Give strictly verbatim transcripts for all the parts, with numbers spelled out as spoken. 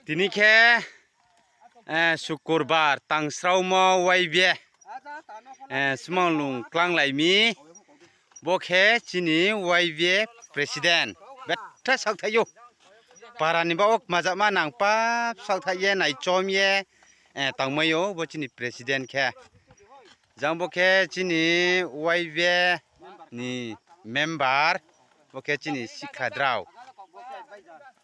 Tini khe, eh, Sukurbar, tangsraomo Y B A, eh, smanglung klanglai mi. Bo khe chini Y B A president. Betha saohthaih ou. Para ni baoh wo kmajama nang pa saohthaih ye naichom ye, eh, tangmai ou bo chini president khe. Jang bo khe chini Y B A ni member, bo khe chini sikha drao.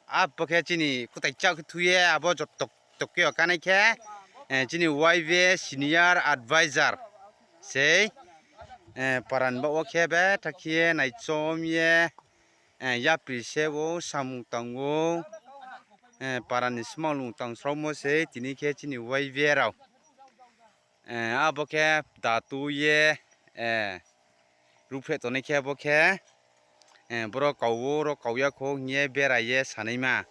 Abo khe chini kutai chak khe thu ye, abo joto tok yo kanai khe, eh, chini Y B A senior advisor sei, eh, para ni baoh wo khe betha khe ye naichom ye, eh, yapri se ou, samung tang ou, eh, para ni smanglung tangsraomo sei, tini khe chini Y B A rao. Eh, abo khe datu ye, eh, ruhphreh tongnai khe abo khe, eh, boro kau ou, ro kau ya kho hing ye bera ye sanaima.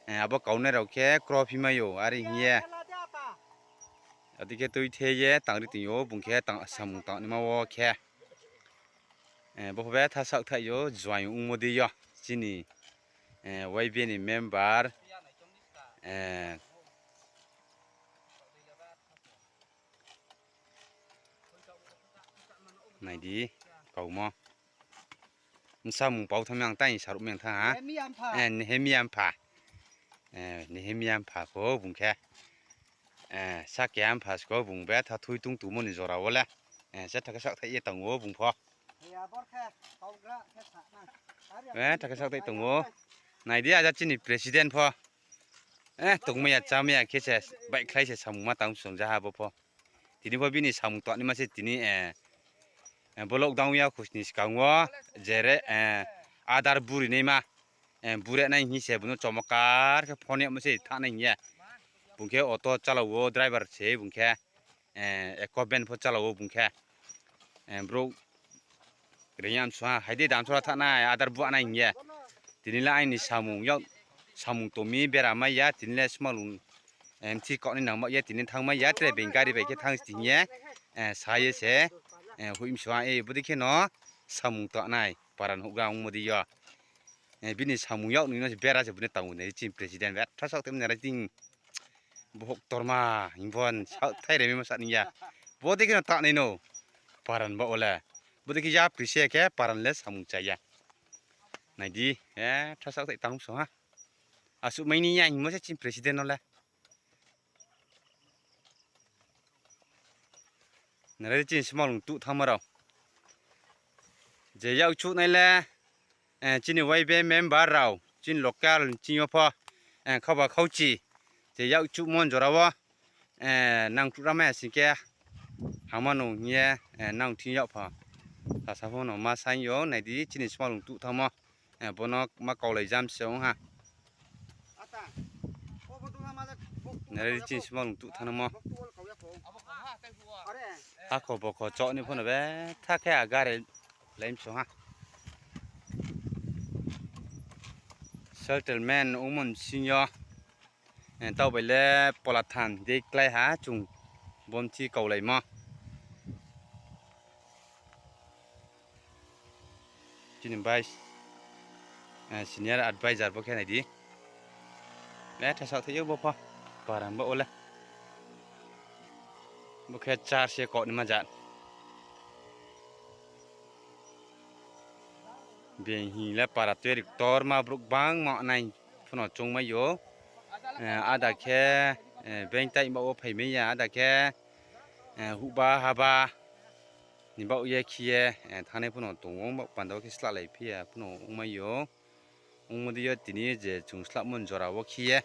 Eh, abo kaunai rao khe krophi mai ou, are hing ye. Adi khe tuithe ye tangri tong ou, bung khe tang, samung tangnaima wo khe. Eh, bo pho betha saohthaih ou, join ongmo dei yo. Chini, eh, Y B A ni member, eh, nai di, kaumo. Bsa mung pau thanng mi ang tai saruh mi ang tha ha. Nehemia mpha. Eh, Nehemia mpha. Eh, Nehemia mpha kho bung khe. Eh, sa keha mpha sko bung betha thui tong tongmo ni jora wo le. Eh, se thaka saohthaih ye tong ou bung pho. Eh, thaka saohthaih tong ou. Nai di aja chini president pho. Eh, tongmai ya, chámai ya khe se, baihkhlai se samung ma tang song ja ha bo pho. Tini pho bini samung tangnaima se tini, eh, eh, bo lockdown ya khusni skang wo, jere, eh, adar buri naima, eh, bure nai hing se bung no chomokar khe phone yagmo se thanng nai hing ye. Bung khe auto chala wo, driver se bung khe, eh, eco van pho chala wo bung khe. Eh, brouh reing ya msu ha, hai di damsora thanng nai, adar bua nai hing ye. Tini le aini samung yag, samung tong mi bera mai ya, tini le smalung, eh, mthi kaoh nai nang mai ya, tini thanng mai ya, tre being gari bai khe thanng sti hing ye, eh, sa ye se, eh, hoih msu ha, eh, bodei khe no samung tang nai, para ni houhgra ongmo dei yo. Eh, bini samung yag ni no se bera se bung no tang ou nai di chini president betha saohthaih nai di. Bohok torma hing pho saohthaih ri mi ma sa ni ya. Bodei khe no tang nai no. Para ni baoh wo le. Bodei khe yapri se khe para ni le samung cha ya. Nai di, eh, betha saohthaih tang song ha. Asuh mai ni ya hingmo se chini president no le. Nai di chini smalung tuh thanngmo rao. Je yak chuhnai le, eh, chini Y B A member rao, chini local chini yo pho, eh, khauba khauchi, je yak chuhmo jora wo, eh, nang thuh ra mai ya sing khe, hama nung hing ye, eh, nang thing yag pho. Sasa pho no ma saing yo, nai di chini smalung tuh thanngmo. Eh, bo no ma kaulai jam se ong ha. Nai di chini smalung tuh thanngmo. Akho bokho choh ni pho no betha khe agare lai msong ha. Settlement ongmo ni sing yo. Eh, taoh bai le polathan dei klái ha chung bo mthi kaulaimo. Chini vice, eh, senior advisor bo khe nai di. Betha saohthaih ou bo pho. Para ni baoh wo le. Bo khe church se kaoh ni ma jat. Being hing le para tuirik torma brouh gbangma nai pho no choungmai ou. Eh, ada khe, eh, being tai baoh wo phaimai ya, ada khe, eh, huhba haba ni baoh ye khe ye, eh, thanngnai pho no tong ou, baoh panda wo khe slalai phi ya pho no ongmai ou. Ongmo dei yo tini je chung slahmo ni jora wo khe ye,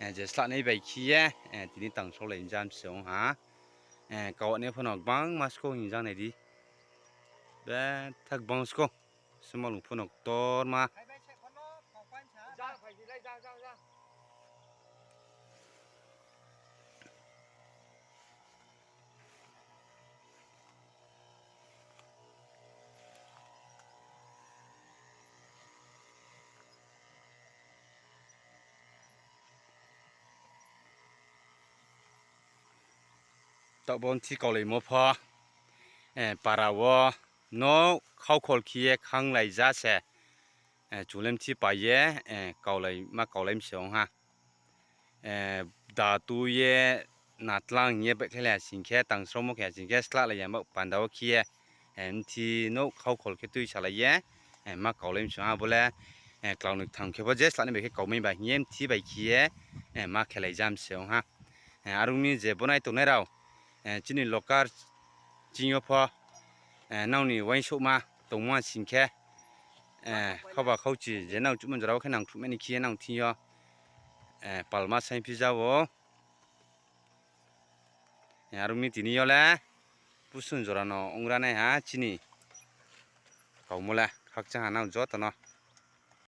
eh, je slahnai bai khe ye, eh, tini tangsaolai jam se ong ha. Eh, kaoh nai pho no gbangma sko hing jang nai di. Betha gbang sko. Smalung pho no ktorma. Taoh bo mthi kaulaimo pho, eh, para wo no khaukhol khe ye khanglai ja se. Chung le mthi pai ye, kaulai ma kaulai mi se ong ha. Da tu ye natlang hing ye baihkhlailai ya sing khe, tangsraomo khe ya sing khe, slahlai ya ma panda wo khe ye, mthi nouh khaukhol khe tuisalai ye, ma kaulai mi se ong ha bo le, klau ni ktham khe pho je slahnai bai khe kaumai ba hing ye mthi bai khe ye, ma khelai ja mi se ong ha. Are ong mi je bo nai tongnai rao, chini local ching yo pho, nrao ni uaingsouhma tongmo ha sing khe, khauba khauchi je nrao chuhmo jora wo khe nangkhruhmai ni khe ye nrao thing yo, palma saingphi ja ou. Are ong mi tini yo le pusun jora no ong ra nai ha chini kaumo le khakchang ha nrao joto no.